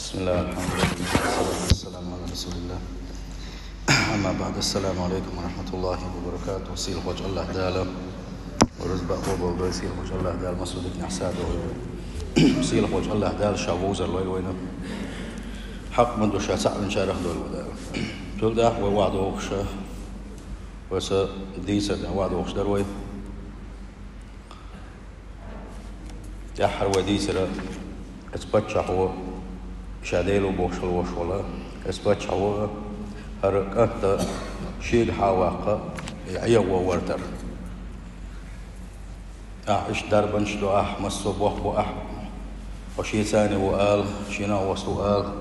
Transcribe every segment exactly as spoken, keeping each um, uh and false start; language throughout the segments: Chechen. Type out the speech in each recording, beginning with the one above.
بسم الله، الحمد لله، والصلاة والسلام على رسول الله. أما بعد، السلام عليكم ورحمة الله وبركاته. Сийлахьчу АллахӀ Дала, рузба къобал дой, сийлахьчу АллахӀ Дала массо диканехь садо. Сийлахьчу АллахӀ Дала ша вовзар лойла вайна. Хьакъ ма ду, ша цхьаъ винчарах дойла вай Дала. Цул тӀаьхьа вай охьадохуш, вай са дийцар дан охьадохуш дара вай. ТӀаьххьара вай дийцира, оцу паччахьо, ша Дела ву бохуш хила волуш волу, оцу паччахьо хӀара кӀант шега хьа а ваккха, и Ӏехо вартара. Ахь иштта дарбанаш до ахь, массо а бохам бо ахь, хьо шен цӀарна ву ала, шен накъост ву ала,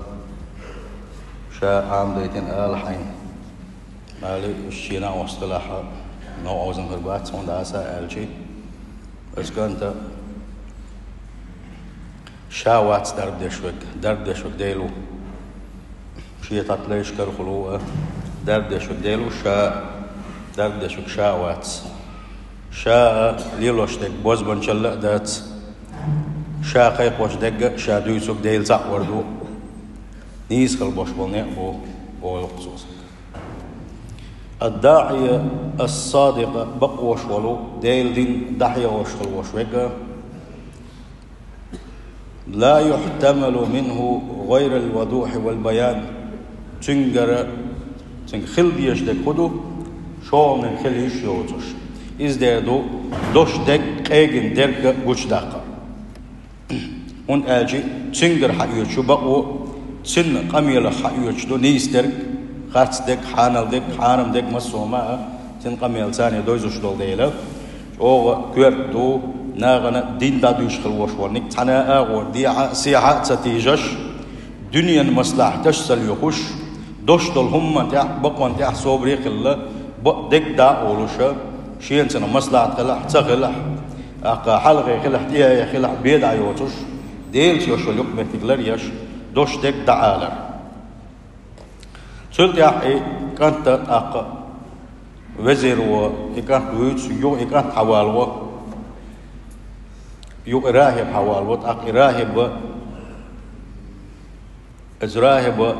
ша Ӏамадайтина ала хьайна. Али, уьш шен накъост делахь, новкъа озан хир бац, хӀунда аьлча, аьлчи, оцу кӀанта ша вац дарба деш верг, дарба деш верг Дела ву. Шен тӀаьхьа лайш карахула ву а, дарба деш верг Дела ву, ша, дарба деш верг ша вац. Ша а лелош дерг бозбанчалла а дац, ша кхайкхош дерг а, ша дуьйцург Дела цхьаъ вар ду, нийса хила беш болу некъ бу, олу цо. الداعي الصادق, бакъош волу, Делан дин дӀахьош хила волуш верг а, لا يحتمل منه غير الوضوح والبيان. Цуьнгара, цуьнга хила дезаш дерг хӀун ду, шолгӀаниг хила йиш йоцуш. Иза дер ду, дош дерг, къегина дерг а гучудаккха. ХӀунда аьлча цуьнгара хьаоьцуш ю бакъо, цуьнан къамелах хьаоьцуш ду нийса дерг, харц дерг, хьанал дерг, хьарам дерг, массо а ма а, цуьнан къамел царна дойзуш долу дела. ЧӀогӀа коьрта ду, нахана дин дӀадуьйш хила волуш верг, цхьана а агӀор дехьа а, сехьа а ца тийжаш, дуьненан маслахьаташ а ца лоьхуш, дош долу хӀуманна тӀехь, бакъонна тӀехь собаре а хилла, бакъ дерг дӀа а олуш, шена цунах маслахьат хилахь, ца хилахь, тӀаккха хьалхе хилахь, тӀаьхье хилахь, бен дӀа йоцуш, Делаца йолуш йолу юкъаметтиг лар а еш, дош дерг дӀаалар. Цул тӀаьхьа и кӀант а тӀаккха везиро, и кӀант вуьйцу, юха и кӀант хьавалаво, юха и рахӀиб хьавалаво, тӀаккха и рахӀиб а, иза рахӀиб а,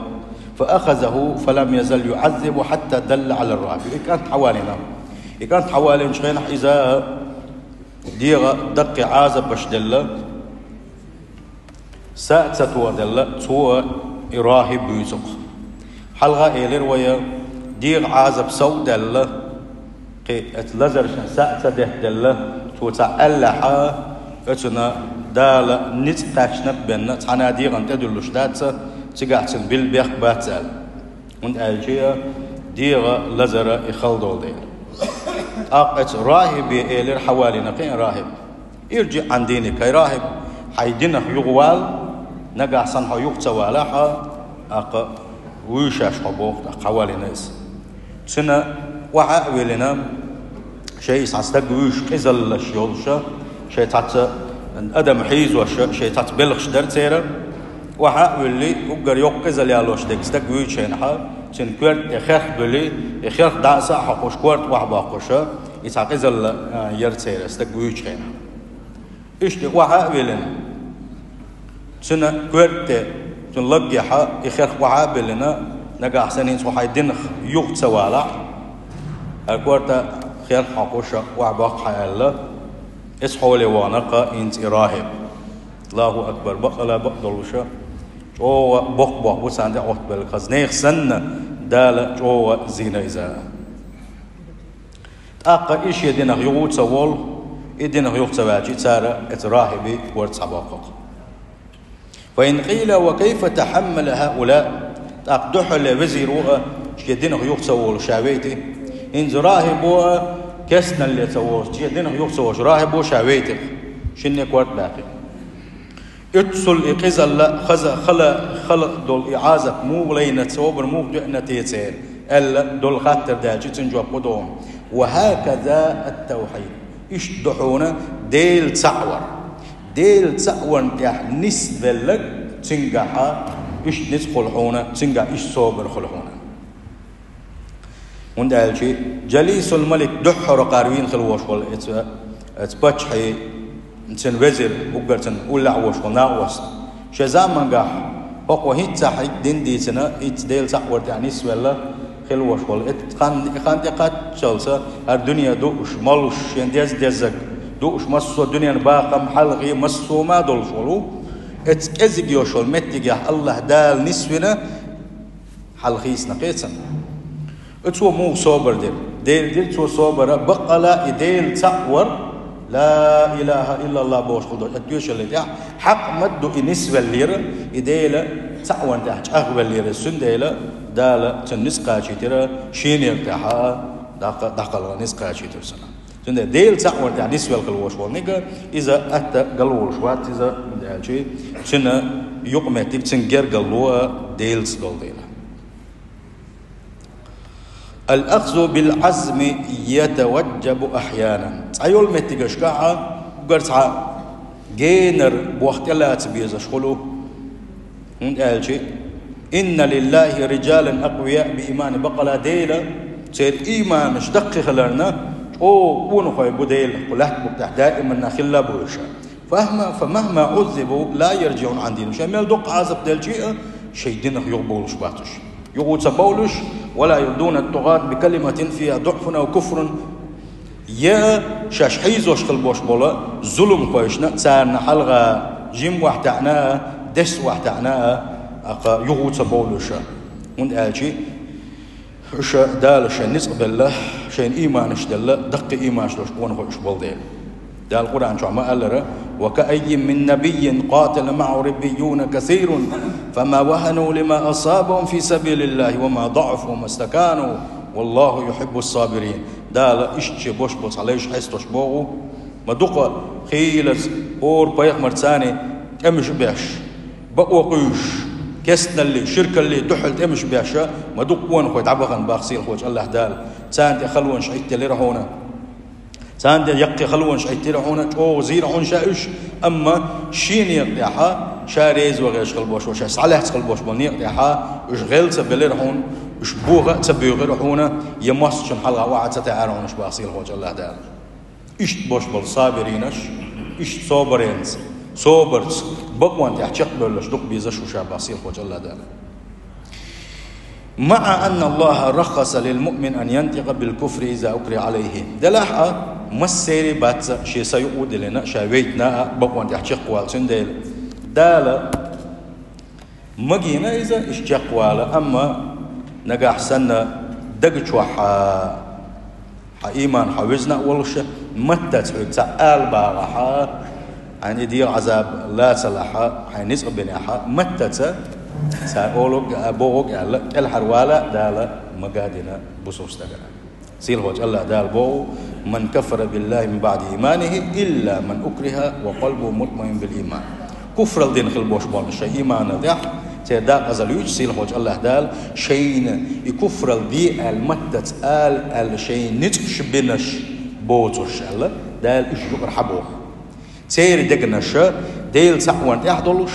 فأخذه فلم يزل يعذبه حتى دل على الراهب. И кӀант хьавалийна. И кӀант хьавалийначу хенахь иза дегӀан даккхий Ӏазапаш делла, са а ца тохаделла, цо и рахӀиб буьйцу-кх. Хьалха а элира вай, дегӀан Ӏазап сов а даьлла, кхин оцу лазаршна са а ца деттаделла, цо цхьаъ аьллехь а, оцунна Дала ницкъ кхаьчнарг а бен, цхьана а дегӀана тӀедуьллуш дац, цигахь цуьнан билла бехк бац аьлла. ХӀунда аьлча дегӀан лазар и хала долу дела. ТӀаккха оцу рахӀибе элира, хьавалийна кхин а рахӀиб: ارجع عن دينك, хӀай рахӀиб, хьайн динах юхавала, нагахь санна хьо юха ца валахь а, тӀаккха вуьйш аш хьо боху, тӀаккха хьавалийна иза. Цуьнан охьа а виллина, шайн цхьа стаг вуьйш къизаллаш йолуш, шайн цхьацца адам хьийзош, шайн цхьацца белхаш дара церан. Охьа а вуьллий, уггар йоккха къизалла ялош дерг стаг вуьйчу хенахь, цуьнан коьрта тӀе херх буьллий, и херх дӀаса а хьокхуш, корта охьабоккхуш, и цхьа къизалла, а, яра церан стаг вуьйчу хенахь. Иштта охьа а виллина, цуьнан коьрта тӀе, цуьнан лаггехь и херх охьа а биллина, нагахь санна хӀинца хьо хьайн динах юха ца валахь, хӀара корта херх хьокхуш охьабоккху хьан аьлла, оцу хьоле вахана-кх хӀинца и рахӀиб. Аллаху акбар, бакъала бакъ долуш, чӀогӀа боккха бохам бу царна тӀе Ӏоттабелла хаза. Нехан санна, Дала чӀогӀа зийна иза. ТӀаккха и шен динах юха ца волу, и динах юха ца ваьлча, цара оцу рахӀибан корта схьабоккху-кх. فإن قيل وكيف تحمل هؤلاء؟ ТӀаккха дуьххьарле везиро а шен динах юха ца волу ша вейти? ХӀинца рахӀибо а кестналле ца волуш, шен динах юха ца волуш рахӀибо ша вейти-кх, шинне корта баьккхи. Уьццул и къизалла хаза хала, хала долу и Ӏазап муха лайна, собар муха доьъна те церан, аьлла долу хаттар даьлча, цуьнан жоп хӀун ду хьуна? وهكذا التوحيد. Иштта ду хьуна Дела цхьаъ вар. Дела цхьаъ варна тӀехь нисвелларг цуьнгахь иштта ницкъ хуьлу хьуна, цуьнгахь иштта собар хуьлу хьуна. ХӀунда аьлча Джалисул Малик дуьххьара кхара вийна хила волуш волу оцу, оцу паччахьан, цуьнан везир, уггар цуьнан уллехь волуш волу накъост. Шен замангахь ХӀокхо хӀинцца хьайга дин дийцина, хӀинцца Дела цхьаъ вар тӀехь нисвелла хила волуш волу. Эцу хан, хан тӀекхаччалца хӀара дуьне дууш, молуш, шен деза-деззаг дууш, массо а дуьненан бахам, хьалхе, массо а ма долуш волу. Эцу кӀезиг йолуш волу меттигехь АллахӀ Дала нисвина, хьалхийсина кхечанхьа. И цо муха собар дира? Дела дира цо собар, баккъала и Дела цхьаъ вар, ла илаха иллаллах бохуш хила долу и тоьшалла тӀехь, хьакъ ма ду и нисвеллера, и Дела цхьаъ варна тӀехь чӀагӀвеллера, цундела Дала цунна ницкъ кхачийтира, шен некъа тӀехь а дӀакха-, дӀакхалха ницкъ кхачийтира цунна. Цундела Дела цхьаъ варна тӀехь нисвелла хила волуш волу нигат, иза атта гал волуш вац, иза, хӀунда аьлча цуьнан юкъаметтиг, цуьнан гергарло а Делаца долу дела. Ал-ахзу бил-азми ятаваджабу ахьянан. Цхьа йолу меттигашкахь а уггар цхьа генара боху тӀелаца безаш хуьлу. ХӀунда аьлча: «Инна лиллахи риджалан акъвия би имани», баккъала Дела церан ийманаш даккхий хиларна чӀогӀа къонахой бу Дела, кху лаьтта букъ тӀехь даиманна хилла бу уьш. «Фа махма, фа махма уззибу ла ярджиун ан динихим». Шайн мел дукха Ӏазап делча а, шайн динах юхабовлуш бац уьш. Юха ца бовлуш, «ва ла юрдуна ат-тугӀат би калиматин фиха дуӀфун ав куфрун». Я шаьш хьийзош хила бош болу зуламхойшна, царна хьалха жима охьатаьӀна а, дес охьатаьӀна а, акха юха ца бовлуш. ХӀунда аьлча уьш Дала шайн ницкъ белла, шайна ийманаш делла, даккхий ийманаш долуш къонахой уьш болу дела. Дала Къуръан чохь ма-аллара: «Ва кааййин мин набиййин къатала маӀаху риббийюна касирун, фама вахану лима асабахум фи сабилиллахи, ва ма даӀафу ва ма стакану, валлаху юхиббус сабирин». Дала иштта шен бош болу цхьа лайш хьестош боху, ма дукха хийлаза хӀора пайхамарца тӀемаш а беш, бакъо кхуьйсуш, кестналлий, ширкаллий дуьхьал тӀемаш а беш, ма дукха къонахой дӀабахана боху сийлахьчу АллахӀ Дала. Царна тӀе халонаш Ӏиттелира хьуна. Царна тӀе яккхий халонаш Ӏиттира хьуна, чӀогӀа зийра хьуна ша уьш, амма шен некъа тӀехь а, ша реза ван гӀерташ хила бош, ша схьалаьцна хила бош болу некъа тӀехь а, уьш гӀел ца белира хьуна, уьш боха а ца буьйхира хьуна, я массачунна хьалха охьа ца таьӀара хьуна уьш боху сийлахьчу АллахӀ Дала. Иштта бош болу сабиринаш, иштта собаренца, собарца, бакъонна тӀехь чекхбевлларш дукха безаш ву ша боху сийлахьчу АллахӀ Дала. «Маъа анна Аллаха раххаса лил муъмин ан янтикъа бил куфри иза укриха алайхи». Делахь а, массерий бац шен са юкъа а диллина, ша вейтина а бакъонна тӀехь чекхвала, цундела Дала магийна иза, иштта чекхвала, амма нагахь санна дага чохь а хьан ийман хьан везна а волуш, маттаца хьоьга цхьаъ ала багӀахь, хьайна и дегӀан Ӏазап лацалахь, хьайна ницкъ бинехь, маттаца, цхьа олуг а, бохуг а аьлла, кӀелхьарвала а Дала мага а дина бусалба стагана. Сийлахьчу АллахӀ Дала боху: «Ман кафара биллахи мин баъди ийманихи, илла ман укриха ва къалбуху мутмаин бил ийман». Куфрал дина хила бош болу шайн ийманна тӀехь, церан дакъазалла юьйцу сийлахьчу АллахӀ Дала, шайна и куфрал де аьлла маттаца ала аьлла шайн ницкъаш бинарш боцурш аьлла, Дала уьш юкъара хьан боху. Церан дегнаш Дела цхьаъ варна тӀехь долуш,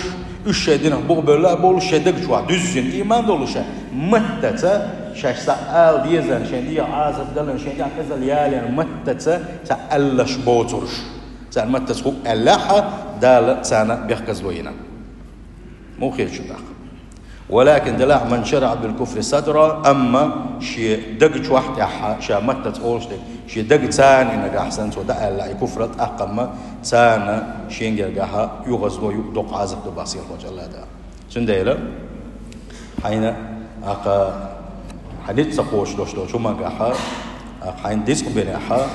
уьш шайн динах бухабевлла а болуш, шайн даг чохь дуьззина ийман долуш, маттаца шаьш цхьаъ ала дезарна, шайн дегӀан Ӏазап даларна, шайн тӀехь къизалла яларна маттаца цхьаъ аллаш боцурш. Царна маттаца хӀуъа аьллехь а, Дала царна бехказло йина. Муха хета шу тӀаккха? «Валакин», делахь, «ман шараъа бил куфри садра», амма шен даг чохь тӀехь ша маттаца олуш дерг, шен даг царна нагахь санна цо дӀааьлла и куфрал, тӀаккха-м царна шен гергахь оьгӀазло ю, доккха Ӏазап ду боху сийлахьчу АллахӀ Дала. Цундела хьайна, акха, хьан ницкъ ца кхочуш долуш долчу хӀумангахь, акха, хьайна ницкъ бинехь,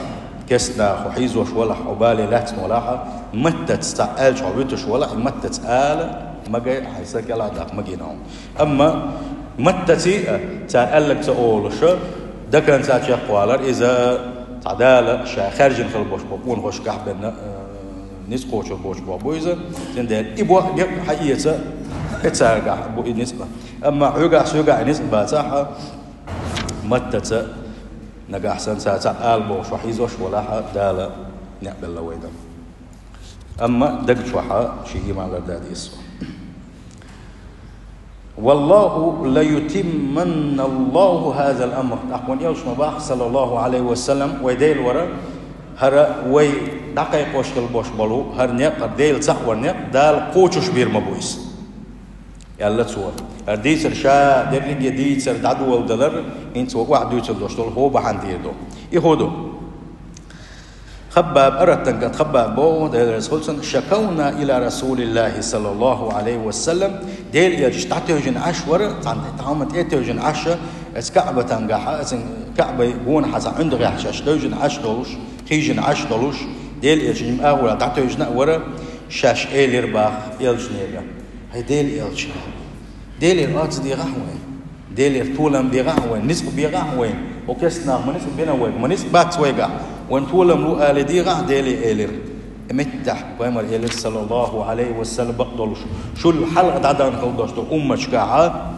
кестнахь хьо хьийзош валахь, хьо бале лаьцна валахь, маттаца цхьаъ аьлча хьо вуьтуш валахь, и маттаца ала магай, хьайн са кӀелхьардаккха магийна хьуна. Амма маттаций а цара аьлларг ца олуш, даканца чекхвалар, иза цхьа Дала ша хаьржина хила бош бо къонахошкахь бен, э, ницкъ кхочур боцуш боху бу иза. Цундела и боху некъ хьаэца, и царгахь бу и ницкъ. Амма хьоьгахь, соьгахь и ницкъ бацахь, маттаца нагахь санна цара цхьаъ ала бохуш хьо хьийзош валахь, Дала некъ белла вайна. Амма даг чохь шен ийман ларда деза. «Валлаху ла ютимманна Аллаху хазал амр». ТӀаккха вайн элчано боху, саллаллаху Ӏалайхи ва саллам, вай Дела вара, хӀара вай дӀакхайкхош хила бош болу хӀара некъ, хӀара Дела цхьаъ вар некъ Дала кхочуш бийр ма бу иза. Аьлла цо. ХӀара дийцар ша дерриге дийцар дӀадоладалар, хӀинца вай охьадуьйцур долуш долу хӀун бахьана дийр ду. И хӀун ду? Хаббаб, Араттан кӀант Хаббаб боху, Дела реза хуьлда цунна: «Шакавна иля Расулиллахи саллаллаху алейхи ва саллям». Дела элча дӀатевжина Ӏаш вара, цхьана тӀе, тхьамма тӀе а тевжина Ӏаш, эцу КаӀбатангахьа, эцу КаӀбай гонахьа цхьа ӀуьндагӀехь шаьш девжина Ӏаш долуш, хьийжина Ӏаш долуш, Дела элча жима агӀора дӀатевжина а вара, шаьш элира боху элчанега: «ХӀай Дела элча, Делера оццу дегӀахь вайн, Делера толам бегӀахь вайн, ницкъ бегӀахь вайн, хӀокху кестта нах ма ницкъ бина вайга, ма ницкъ бац вайгахь, вайн толам ло али дегӀахь Деле», — элира. И меттехь пайхамар элира, саллаллаху алейхи ва саллям, бакъдолуш, шул хьалха дӀадахана хила долуш долу умматашкахьа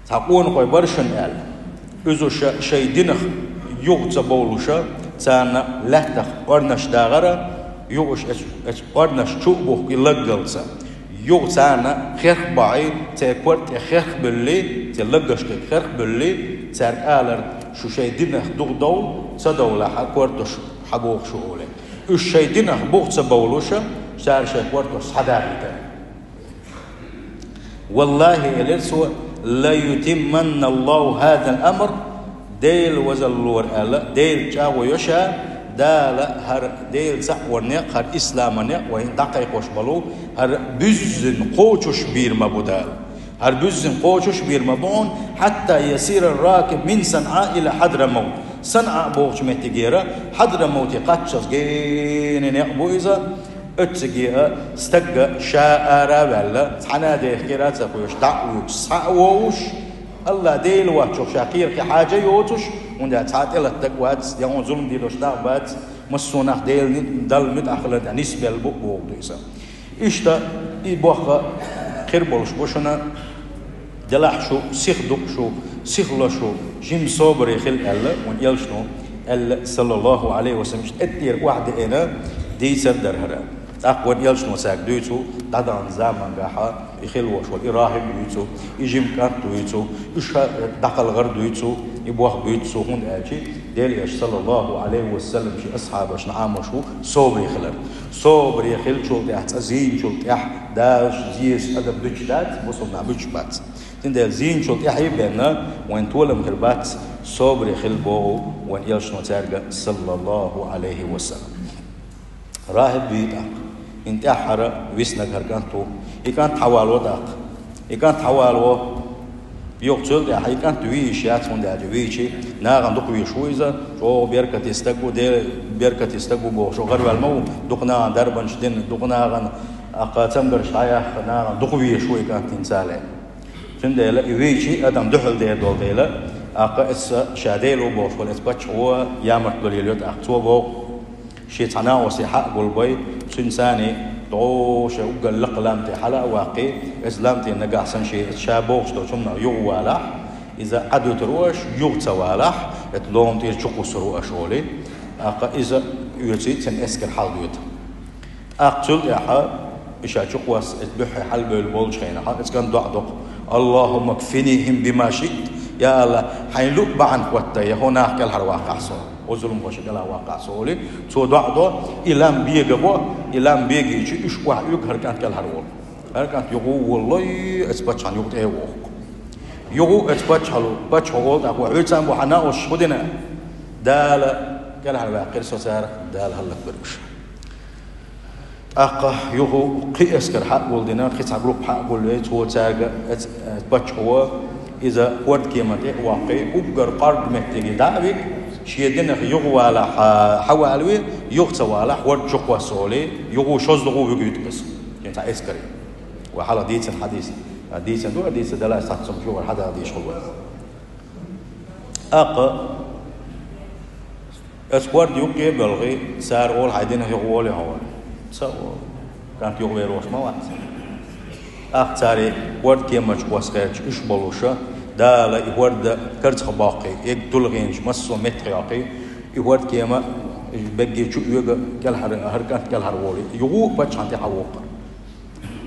цхьа къонахой бара шуна аьлла. Иза ша шайн динах юха ца бовлуша, царна лаьттах къорнаш дагӀара, юха уьш эцу, эцу къорнаш чу а бухкий лаггалца. Юха царна херх бахьий, церан корта тӀе херх буьллий, церан лаггашкахь херх буьллий, цаьрга алара: «Шу шайн динах духадовла, ца довлахьа, кортош хьабоху шу», — олий. Уьш шайн динах буха ца бовлуша, цара шайн кортош схьадахийтара. «Валлахи, — элира цо, — ла ютимманна Аллаху хазал амр, Дела вазаллора аьлла, Дела чӀагӀо йо ша, Дала хӀара Дела цхьаъ варнех, хӀара исламанех вайна дӀакхайкхош болу, хӀара буьззина кхочуш бийр ма бу Дала. ХӀара буьззина кхочуш бийр ма бу хьуна, хьатта ясира ракиб мин Санъа иля Хьадрамавт». Санъа бохучу меттигера Хьадрамавте кхаччалц генара некъ бу иза. Оцциге а стагга ша ара а ваьлла, цхьана а дехкера а ца кхоьруш, дӀа а вуьйцуш, схьа а вовуш, Алла Дела воцчух ша кхера кхин хьажа а йоцуш, хӀунда аьлча цхьа а тӀелатта а вац, я хьуна зулам дийр долуш нах а бац, массо а нах Дела ни-, Далла муьтӀахь хилар тӀехь нисбелла бу а боху иза. Иштта и бохха хир болуш бу шуна, делахь шу сих ду-кх шу, сих ло шу, жима собаре хила аьлла, вайн элчано аьлла, саллаллаху алейхи ва саллям, иштта тӀера охьадеана дийцар дара хӀара. ТӀаккха вайн элчано цаьрга дуьйцу, дӀадаханчу замангахьа и хила волуш волу и рахьиб дуьйцу, и жима кӀант дуьйцу, уьш дӀакхалхар дуьйцу, и боху буьйцу цо, хӀунда аьлча Дела элча, саллаллаху алейхи ва саллям, шен асхьабашна Ӏамош ву собаре хилар. Собаре хиллачул тӀаьхьа, цкъа зийначул тӀаьхьа, Дала зеза адам дуьтуш дац, бусалба нах буьтуш бац. Цундела зийначул тӀаьхьа а бен, вайн толам хир бац, собаре хила боху вайн элчано цаьрга, саллаллаху алейхи ва саллям. Рахьиб вий тӀаккха. ХӀинца тӀаьххьара виснарг хӀара кӀант ву. И кӀант хьавало тӀаккха. И кӀант хьавало. Юха цул тӀаьхьа и кӀант виййиш яц, хӀунда аьлча вийча нахана дукха везаш ву иза, чӀогӀа беркате стаг ву, Делан беркате стаг ву бохуш, гӀараваьлла ма ву, дукха нахана дарбанаш дина, дукха нахана, тӀаккха, цамгарш дӀаяьхна, нахана дукха везаш ву и кӀант хӀинца а. Цундела и вийча адам дуьхьал дер долу дела, тӀаккха иза ша Дела ву бохуш волу эцу паччахьо ямарта лелайо тӀаккха. Цо боху, шен цхьа накъосте хьа а гулбой, цуьнан царний дӀо шайн уггар лакха лам тӀе хьала а ваккхий, эцу лам тӀе нагахь санна шен ша бохуш долчу хӀуманах юха валахь, иза Ӏадуьтур ву аша, юха ца валахь, эцу лома тӀера чукхуссур ву аша, олий. ТӀаккха иза оьций, цуьнан эскар хьаладоьду. ТӀаккха цул тӀаьхьа и ша чукхосса эцу буьххье хьалабевлла болчу хенахь, эцу кӀанта доӀа до-кх: «Аллахумма кфинихим бима шиъта». Я Алла, хьайн луъу бахьана хӀотта, я хӀо нах кӀелхьарваккхахь со. Хьо зуламхошна кӀелхьарваккхахь со, олий. Цо доӀа до, и лам бегабо, и лам бегийча, уьш охьаоьгу хӀара кӀант кӀелхьарволу. ХӀара кӀант юха а воллой, эцу паччахьна юха тӀе а воху. Юха а эцу паччахьо, паччахьо олу тӀаккха: «Хьоьца а бу хьан накъосташ хӀун дина?» «Дала кӀелхьарваьккхира со царах, Дала хӀаллакбира уьш». ТӀаккха юха кхин эскар хьа а гулдина, кхин цхьа группа хьа а гулвей, цо цаьрга эц-, э, паччахьо иза хӀордкеман тӀе а ваккхий, уггар къорда меттиге дӀа а вига, шен динах юха валахь, хьа-, хьавалаве, юха ца валахь, хӀорд чукхосса, олий, юха шозлагӀа вуьгуьйту иза. Шен цхьа эскаре. Вай хьалха дийцина хьадис. А дийцина ду, а дийца далаш цхьацца цунна чу вара хьадала дийша хуьлу вай. ТӀаккха эцу хӀорда юккъе а боьлхий, цара олу: «Хьайн динах юха волий хьо?» «Ца волу». «КӀант юха вер волуш ма вац». ТӀаккха цара хӀордкеманчу кхосса гӀерташ уьш болуша, Дала и хӀорда карзахбоккхий, эгга тулгӀенаш массо а меттахйоккхий, и хӀордкема берриге чу оьгу кӀелхьар-, хӀара кӀант кӀелхьарволий, юха а паччахьна тӀе хьавоккхура.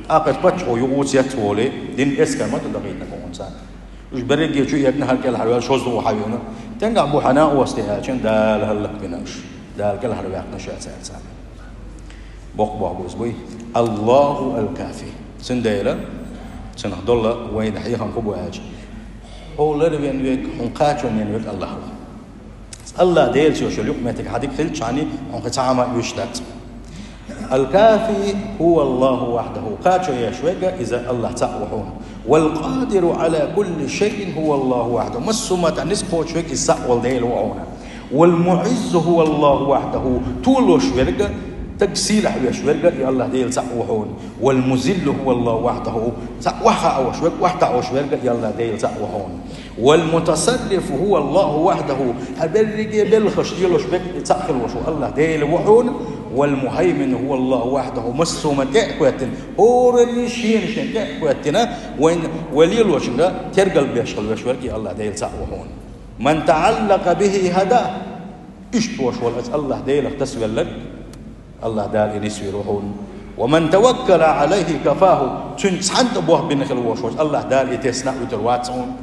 ТӀаккха эцу паччахьо юха а цецволий, динан эскар ма ду дахийтина боху царна. Уьш берриге чу эгна хӀара кӀелхьарваьлла, шозлагӀа хьавеана. «ТӀенгахь бу хьан накъостий?» аьлча, «Дала хӀаллакбина уьш. Дала кӀелхьарваьккхина ша цаьрца». Боккха боху иза буй. Аллаху аль-кафи. Цундела Цунах долла вайна хьехам хӀун бу аьлча, хьо ларвен вег, хьуна кхачон вен вег АллахӀ ву. АллахӀ Делаца йолуш йолу юкъаметтиг хьан дика хилча, хьуна кхин цхьа а хӀума оьшуш дац. الكافي هو الله وحده. Кхачо еш верг иза АллахӀ цхьаъ ву хьуна. والقادر على كل شيء هو الله وحده. Массо а хӀуманна низ кхочуш верг иза цхьаъ волу Дела ву хьуна. والمعز هو الله وحده. Толош верг, стаг сийлахь веш верг и АллахӀ Дела цхьаъ ву хьуна. والمذل هو الله وحده. Цхьаъ охьахаош верг, охьатаӀош верг и АллахӀ Дела цхьаъ ву хьуна. والمتصرف هو الله وحده. Хьан берриге белхаш лелош верг цхьаъ хилла волуш ву АллахӀ Дела ву хьуна. والمهيمن هو الله وحده. Массо а хӀуманна тӀе а хӀоьттина, хӀоранна шена-шена тӀе а хӀоьттина, вайн, вай лелочуьнга тергал беш хила веш верг и АллахӀ Дела цхьаъ ву хьуна. من تعلق به هداه. Иштта волуш волу оцу АллахӀ Делах тасавелларг, АллахӀ Дала и нисвийр ву хьуна. ومن توكل عليه كفاه. Цуьнан цхьанна тӀе болх бина хила волуш волчу АллахӀ Дала и тесна а вуьтур вац хьуна.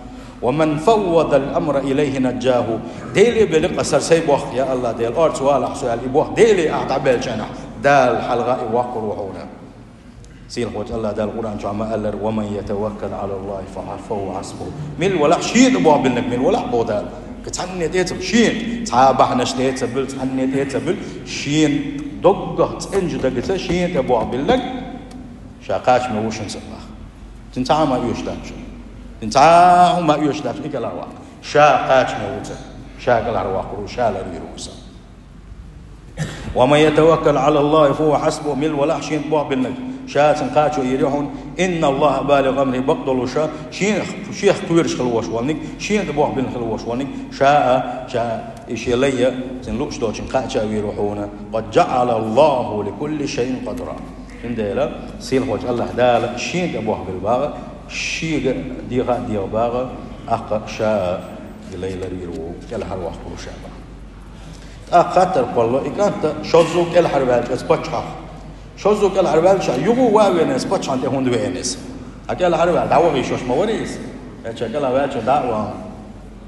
ومن فوض الأمر إليه نجاه. Деле белла-кх аса сайн болх, я АллахӀ Дела, орца валахь со аьлла, и болх Деле ахь дӀабеллачу хенахь, Дала хьалха и воккхур ву хьуна. Сийлахьчу АллахӀ Дала Къуръан чохь ма-аллара: ومن يتوكل على الله فهو حسبه. Мила валахь, шена тӀе болх биллинарг мила валахь, боху Дала. Кхин цхьанна тӀе а ца буьллу, шена, цхьа а бахьанаш тӀе а ца буьллу, цхьанна тӀе а ца буьллу, шена доггах цӀеначу дагаца шена тӀе болх биллинарг, ша кхачаме ву шуна ца боху. Цуьнан цхьа а хӀума оьшуш дац шуна. Цуьнан цхьа а хӀума оьшуш дац шуна, и кӀелхьарваккха. Ша кхачаме ву цуьнан, ша кӀелхьарвоккхур ву, ша ларвийр ву иза. ومن يتوكل على الله فهو حسبه. Мила валахь, шена тӀе болх биллинарг, ша цунна кхачо йийр ю хьуна. إن الله بالغ أمره. Бакъдолуш, шен, шех кхоьруш хила волуш волниг, шена тӀе болх биллина хила волуш волниг, ша а, ша и шен лай а цуьнан лууш долчуьнга кхача а вийр ву хьуна. قد جعل الله لكل شيء قدرا. Цундела сийлахьчу АллахӀ Дала шена тӀе болх билла боху, шега дехар а дехар боху, тӀаккха ша а и лай ларвийр ву, кӀелхьарвоккхур ву ша боху. ТӀаккха хаттар кхоллало, и кӀант шозза кӀелхьарваьлча оцу паччахьах. Шозза кӀелхьарваьлча, юха а ван веана иза, паччахьна тӀе хӀунда веана иза? Хьан кӀелхьарваьлла дӀаваха йиш йолуш ма вара иза? Эццахь кӀелхьарваьлча дӀа а ван,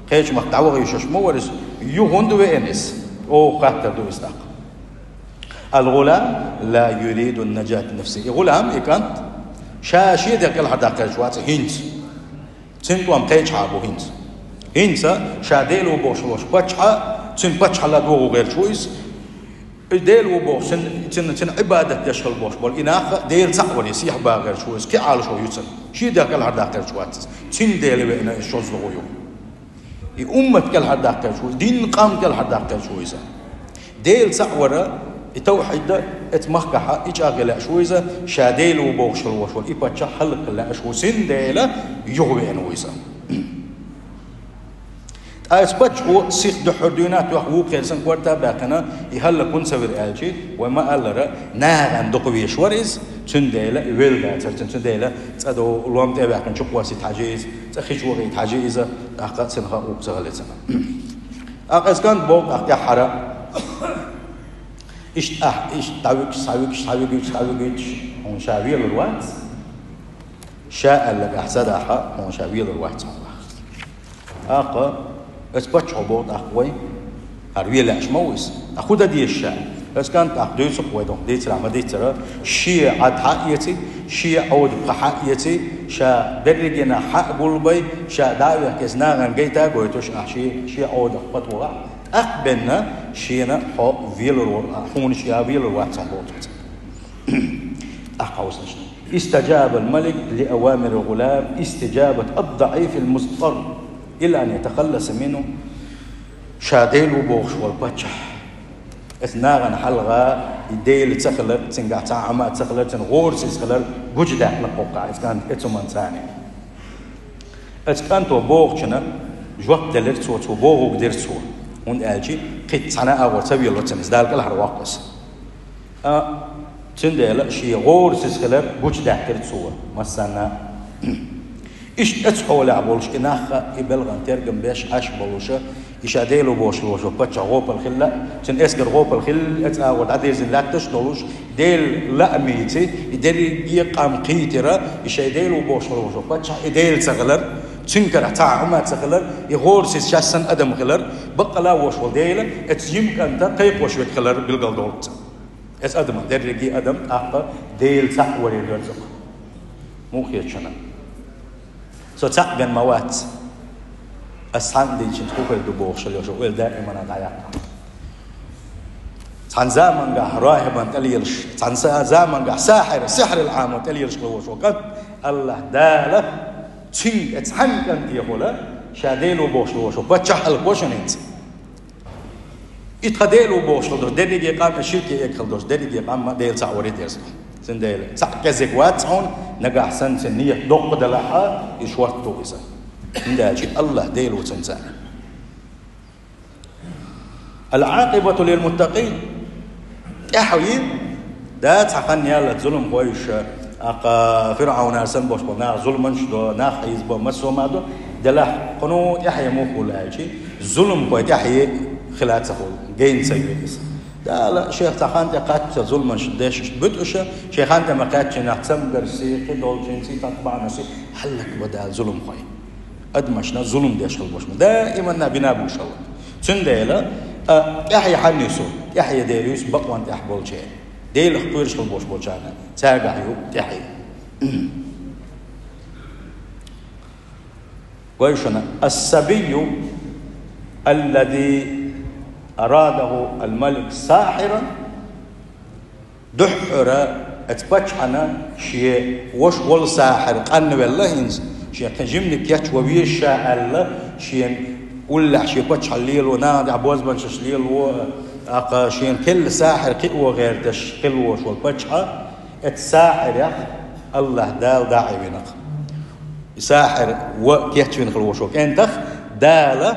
кхечу махка дӀаваха йиш йолуш ма вара иза? Юха хӀунда веана иза? Оха хаттар ду иза тӀаккха. الغلام لا يريد النجاة لنفسه. И гӀулам, и кӀант, ша шен дегӀ кӀелхьардаккха гӀерташ вац хӀинца. Цуьнан тӀом кхечахьа бу хӀинца. ХӀинца ша Дела ву бохуш волуш паччахьа, цуьнан паччахьалла догӀу гӀерташ ву иза. И Дела ву бохуш, цуьнан, цуьнан, цуьнан Ӏибадат деш хила бохуш болу и нах а Дела цхьаъ варе сехьа бан гӀерташ ву иза, кхин Ӏалашо юьцург. Шен дегӀ кӀелхьардаккха гӀерташ вац иза. Цундела веана иза шозза гӀу юха. И уммат кӀелхьардаккха гӀерташ ву, дин, къам кӀелхьардаккха гӀерташ ву иза. Дела цхьаъ вара, и тавхьид а, эцу махкахь а и чӀагӀъян лаьаш ву иза, ша Дела ву бохуш хила волуш волу и паччахь хӀаллакьхила лаьаш ву, цундела юха веана ву иза. Ткъа оцу паччахьо сиха дуьххьара дуьйна а тоьхна, вукхерсан корта а баьккхина, и хӀаллак хӀунда ца вира аьлча, вай ма-аллара, нахана дукха везаш вара иза, цундела и велла дацара цуьнан, цундела цӀа долу лом тӀе а ваьккхина чукхоссийта хьажи иза, цӀа хи чу вахийта хьажи иза, тӀаккха цуьнан хаа укх ца хилла цуьнан. ТӀаккха оцу кӀанта боху тӀаккха тӀаьххьара: иштта ахь, иштта дӀавуьгуш, схьавуьгуш, схьавуьгуьйтуш, схьавуьгуьйтуш, хьуна ша велар вац. Ша аьлларг ахь ца дахь, хьуна ша велар вац хьуна боху. ТӀаккха оцу паччахьо боху тӀаккха вай: хӀара вен лаьаш ма ву иза. Ткъа хӀун дан деза ша? Оцу кӀанта тӀаккха дуьйцу-кх вай, доху дийцарехь ма-дийццара, шен Ӏад хьаэций, шен Ӏодах кхаъ хьаэций, ша берриге нах хьагулбай, ша дӀа а вехкий, нахана гайта а гойтуш, ахь шен, шен Ӏодах пата вахахь, тӀаккха бен шена хьо велар ву, хьуна ша велар вац хьуна боху цо. ТӀаккха хьовсалаш. استجاب الملك لأوامر الغلام استجابة الضعيف المضطر إلى أن يتخلص منه. Ша Дела ву бохуш волу паччахь, оцу нахана хьалха и Дела ца хилар, цуьнгахь цхьа а хӀума ца хилар, цуьнан гӀорасиз хилар гучудаьккхина-кх оцу кӀанта, оцу хӀуманна царна. Оцу кӀанто бохучунна жоп делира цо, цо бохург дира цо, хӀунда аьлча кхин цхьана а агӀор ца вело цунна иза, Дала кӀелхьарвоккху иза. Ткъа цундела шен гӀорасиз хилар гучудаьккхира цо массанна а. Иштта оцу хьолехь болуш и нах а, и белхан тергам беш Ӏаш болуша, и ша Дела ву бохуш волу паччахь гӀопал хилла, цуьнан эскар гӀопал хилла, оцу агӀор дӀадирзина лаьтташ а долуш, Делан лаамца и дерриге а къам кхийтира, и шайн Дела ву бохуш волу паччахь и Дела ца хилар, цуьнан карахь цхьа а хӀума ца хилар, и гӀорасиз шаьш санна адам хилар, баккъала а волуш волу Дела оцу жима кӀанта кхайкхош верг хилар билгалдолу цо. Оцу адаман, дерриге а адам тӀаккха Дела цхьаъ варе доьрзу-кх. Муха хета шуна? Со цхьаъ бен ма вац. Ас цхьанна дийцинчу хӀун хир ду бохуш хила йолуш, ойла даимана дӀаяккха. Цхьана замангахь рохьибан тӀелелаш, цхьана са-, замангахь сахьир, сихьрил Ӏамо тӀелелаш хила волуш ву кӀант, АллахӀ Дала цуьнга, цхьана кӀантехула, ша Дела ву бохуш хила волуш ву паччахь хьалхо шуна хӀинца. И тхан Дела ву бохуш хила долуш, дерриге къам, ширке эгна хила долуш, дерриге къам Дела цхьаъ варе деза. Цундела цхьаъ кӀезиг вац хьуна, нагахь санна цуьнан ният доккха делахь а, и шортта ду иза. ХӀунда аьлча АллахӀ Дела ву цуьнан цхьаъ. Ал-Ӏакъибату лил-муттакъин. ТӀаьхье, да, цхьа хан яллалц зуламхой уьш, аккха ФирӀавнера санна болуш болу нах зуламаш до, нах хьийзабо, массо а ма до, делахь кхуьнан тӀаьхье муха хуьлу аьлча, зуламхой тӀаьхье хила ца хуьлу, гайна ца йоьду иза. Дала шех цхьа хан тӀе кхаччалц зуламаш деш буьту уьш, шен хан тӀе ма кхаьччинехь цамгаршций, кхидолчуьнций, тӀаккха бахьанашций, хьаллакбо Дала зуламхой. Адамашна зулам деш хила болуш ма, даиманна бина буьйш хила. Цундела, а, тӀаьхье хьанна юьсу? ТӀаьхье Дела юьсу бакъонан тӀехь болчеран. Делах кхоьруш хила болуш болчарна, цаьргахь ю тӀаьхье. Гой шуна, ас-сабийю, аллази арадаху ал-малик сахьиран, дуьххьара оцу паччахьна шен ваша волу сахьир къанвелла хӀинца, шен кхин жиманиг кечван веза ша аьлла, шена уллехь шен паччахьалла лело, нахана тӀехь бозбанчаш лело, тӀаккха шена кхин сахьир кхио гӀерташ хила волуш волу паччахь, оцу сахьирех АллахӀ Дала дӀа а вина-кх. И сахьир ван кечвина хила волуш волу кӀентах Дала,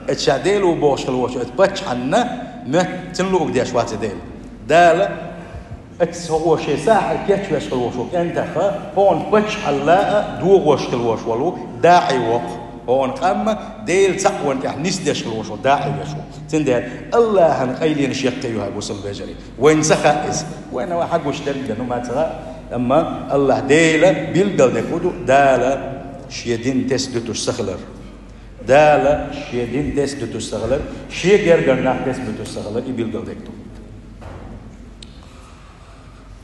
оцу ша Дела ву бохуш хила волчу оцу паччахьна моьтту цунна луург деш вац и Дела. Дала, оцу хӀокхо шен сахьир кечвеш хила волуш волу кӀентах, хӀокхунна паччахьалла а догӀош хила волуш волу даӀи воккху, хӀокхунна къам Дела цхьаъ ван тӀехь нисдеш хила волуш волу даӀи веш ву. Цундела АллахӀан къайленаш яккхий ю хьан, бусалба вежарий. Вайна ца хаьа иза. Вайна вай хьагуш дерг дерг ма ца хаьа, амма АллахӀ Дела билггал дерг хӀун ду? Дала шен дин тесна дуьтуш ца хилар. Дала шен дин тесна дуьтуш ца хилар. Шен гергара нах тесна дуьтуш ца хилар, и билггал дерг ду.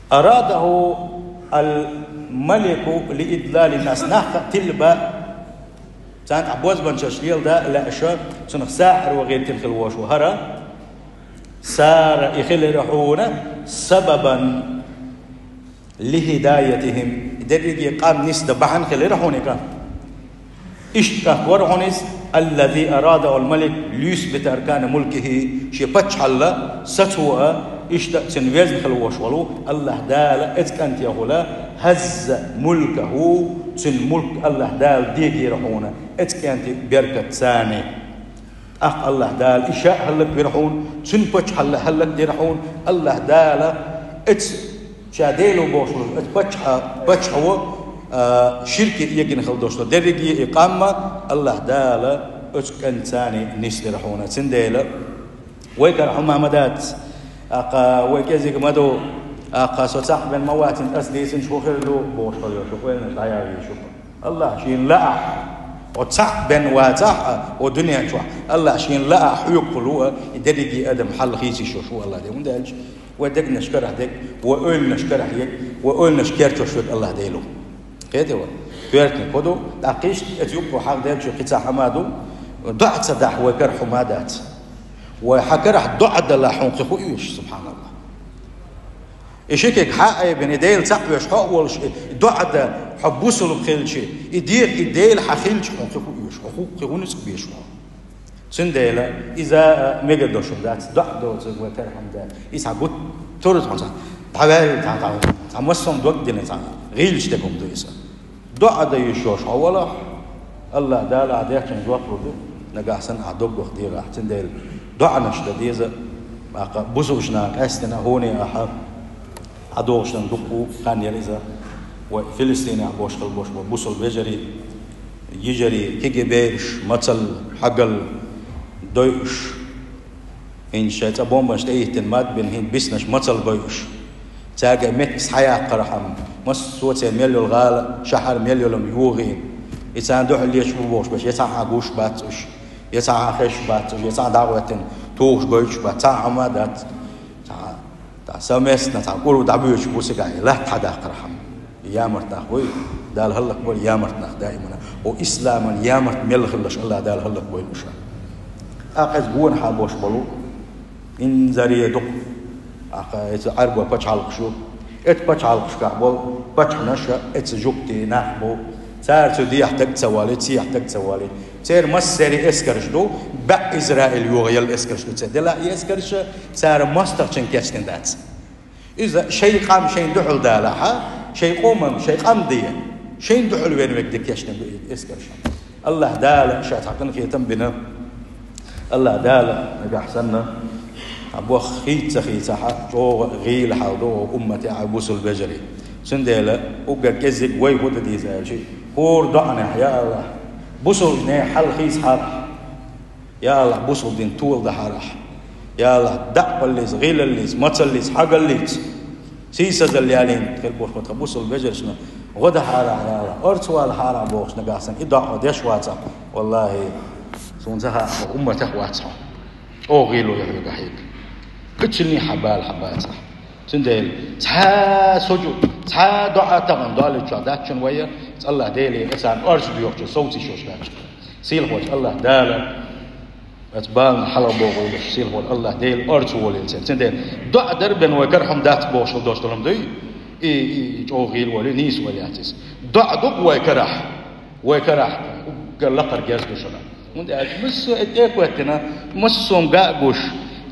Арадаху ал-малику ли идлалин нас, нах тилла бан, царна тӀехь бозбанчаш леладан а лаьа ша, цунах сахьир ван гӀиртина хила волуш ву хӀара. Сара, и хилира хьуна сабабан ли хӀидаятихӀим, дерриге къам нисдан бахьана хилира хьуна и кӀант. Иштта кӀант вара хьуна иза, аллази арадаху ал-малик лиюсбита аркана мулкихӀи, шен паччахьалла сацо а, иштта а цуьнан везна хила волуш волу АллахӀ Дала оцу кӀантехула, хӀазза мулкахӀу, цуьнан мулк АллахӀ Дала дегийра хьуна оцу кӀентан беркатца. ТӀаккха АллахӀ Дала и ша а хӀаллаквира хьуна, цуьнан паччахьалла а хӀаллакдира хьуна, АллахӀ Дала оцу ша Дела ву бохуш волу оцу паччахьа-, паччахьо, а, ширке эгна хила долуш долу дерриге и къам АллахӀ Дала оцу кӀантаца нисдира хьуна. Цундела вай кара хӀума ма дац, тӀаккха вай кӀезиг ма ду, тӀаккха со цхьаъ бен ма вац, ас дийцинчу хӀун хир ду бохуш хила йолуш, ойланаш дӀаяхьа еза шу. АллахӀа шена лаахь, хьо цхьаъ бен вацахь а, хӀокху дуьнен чохь, АллахӀа шена лаахь хьоьгахула ву а, и дерриге адам хьал хийца йиш йолуш ву АллахӀ Дела. ХӀунда аьлча вай дегнаш карахь дерг, вай ойланаш карахь ерг, вай ойланаш кечвеш верг АллахӀ Дела ву. Кхетий вай? Коьртаниг хӀун ду, тӀаккха иштта оцу юккъе хьахдаьлча кхин цхьа хӀума ду, доӀа ца дахь вай кара хӀума дац. Вай хьан карахь доӀа далахь хьуна кхин хӀун оьшу, субхьаналлахӀ. И ши кег хьа а айбина, и Дела цхьаъ веш хьо а волуш, и доӀа дан хьо бусулба хилча, и деха и Дела хьан хилча хьуна кхин хӀун оьшу, хьо хӀу-, кхин хӀун ницкъ беша хьо. Цундела иза а мегар долуш хӀума дац, доӀа доцург вай кара хӀума дац. Иза хьан гуттар а хьуна цхьа дӀаваьлла, цхьа, цхьа, цхьа массо а дог а дина, цхьа гӀийлачу дерг хӀума ду иза. ДоӀа дан йиш йолуш хьо валахь, АллахӀ Дала ахь дехначун жоп лур ду, нагахь санна ахь доггах дегӀахь. Цундела доӀанаш дан деза, тӀаккха бусулба нахана къаьстина, хӀуне ахьа, ӀадогӀуш дан дукха ву хан яра иза, вай Филистинехь бохуш хила бохуш бу бусулба вежарий, йижарий, кегий бераш, мацалла, хьогалла дойуш, хӀинца шайн цӀа бомбанаш тӀехӀиттина мад бина, хӀинца биснарш мацалла бойуш. Цаьрга меттиг схьаяккхархьама, массо а церан мел йолу гӀала, шахьар мел йолу йогӀийна. И царна дуьхьал леташ бу бохуш берш, я цхьа хьан гуш бац уьш, я цхьа хьан хезаш бац уьш, я цхьа дӀахӀоьттина тухуш гойтуш бац, цхьа хьан хӀума дац. Цхьа, цхьа совместно, цхьа кӀур дӀабоьдуш бу цигахь, и латта хьадаккхархьама. И ямарт нах вуй, Дала хӀаллакбойла ямарт нах даимана. О исламан ямарт мел хилалаш АллахӀ Дала хӀаллакбойла уж. ТӀаккха иза гонахьа бош болу инзаре ду. ТӀаккха эца Ӏарбой пачхьалкхаш ю. Эца пачхьалкхашкахь болу пачхьанаш а, эца жугтий нах бу. Цара цу дехьа таг ца валий, цу дехьа таг ца валий. Церан массеран эскарш ду, баьӀ Израиль йогӀу яла эскарш ду церан. Делахь и эскарш цара мостагӀчунна кечдина дац. Иза шайн къам шайна дуьхьал далахьа, шайн къоман, шайн къам де, шайна дуьхьал вен вега де кечдина ду и эскарш. АллахӀ Дала ша цхьа къинхетам бина. АллахӀ Дала нагахь санна, хьан бох хийца ца хийцахьа, чӀогӀа гӀийла хьал ду уммате а бусул бежаре. Цундела уггар кӀезиг вай хӀу дан деза аьлчи, хӀора доӀанехь, я АллахӀ, бусул нехан хьал хийца хьарахь. Я АллахӀ, бусул дин тола дахьарахь. Я АллахӀ, даъпаллица, гӀийлаллица, мацаллица, хьагаллица, сийсазалла ялийна хир болуш ма тхан бусул бежаршна гӀо дахьарахь, я АллахӀ, орцвала хьарахь бохуш нагахь санна, и доӀа деш вацахь, валлахӀи, суна ца хаьа, хьо умматах вац хьо. ЧӀогӀа гӀийла ю хьоьгахь хьега. Кхуьчунний хьан бала хьан бацахь. Цундела цхьа сужуд, цхьа доӀа тахана доллучохь дацчун вайя, АллахӀ Деле, царна орца доьхучу совцийш йолуш дац. Сийлахьочу АллахӀ Дала, оцу баланах хьалха бохуш, сийлахьолу АллахӀ Дела орца волийла церан. Цундела доӀа дар бен вай кара хӀума дац бохуш хила дош долу хӀума дуй? И, и, и чӀогӀа гӀийла волий, нийса волу яц иза. ДоӀа ду-кх вай карахь, вай карахь уггар лакхара герз ду шуна. ХӀунда аьлча массо а тӀе а хӀоьттина, массо а га а гуш,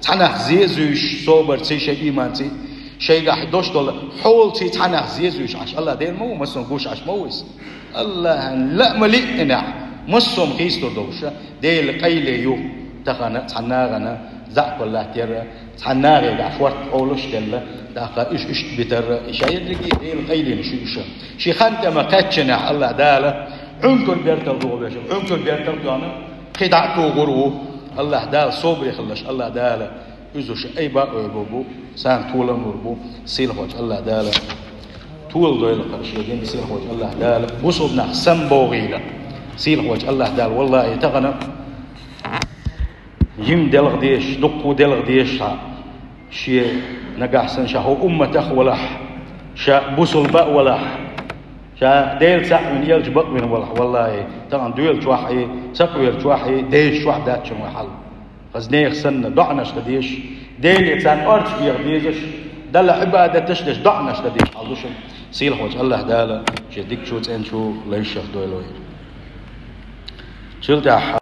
цхьанах зе а зуьйш, собарций, шайн ийманций, шайгахь дош долу хьолаций цхьанах зе а зуьйш Ӏаш, АллахӀ Дела ма ву, массо а гуш Ӏаш ма ву иза. АллахӀан лаамалиънехь, массо а хийцалур долуша, Делан къайле ю тахана цхьана нахана заьӀапалла латтера, цхьана нахе гахь шорта къовлуш а делла, тӀаккха уьш иштта битара, и шайерриге Делан къайле шу иша. Ши хан тӀе ма кхаьччинехь АллахӀ Дала, Ӏункар бертал догӀу вешан, Ӏункар бертал тоьхна, кхин дӀа а тухур ву. АллахӀ Дала собаре хилалаш, АллахӀ Дала Иза шу айба а ойла бу, царна толам лур бу, сийлахьочу АллахӀ Дала. Тола дойла кхара шен дин, сийлахьочу АллахӀ Дала. Бусулба нах самабогӀийла, сийлахьочу АллахӀ Дала. ВаллахӀи, тахана йима делха дезаш, дуккха делха дезаш хьа, шен нагахь санна ша хӀокху умматах а валахь, ша бусулба а валахь, ша Дела цхьаъ вина, элча бакъ вина валахь, валлахӀи, тахана доьлучохь а, сакъоьручохь а, дезачохь а дац шуна вай хьал. Хаза нехан санна, доӀанаш дан дезаш, Деле царна орца беха дезаш, Далла Ӏибадаташ а деш, доӀанаш дан дезаш хьал ду шуна. Сийлахьочу АллахӀ Дала шен дикачу, цӀеначу лайшах дойла вай. Цул тӀаьхьа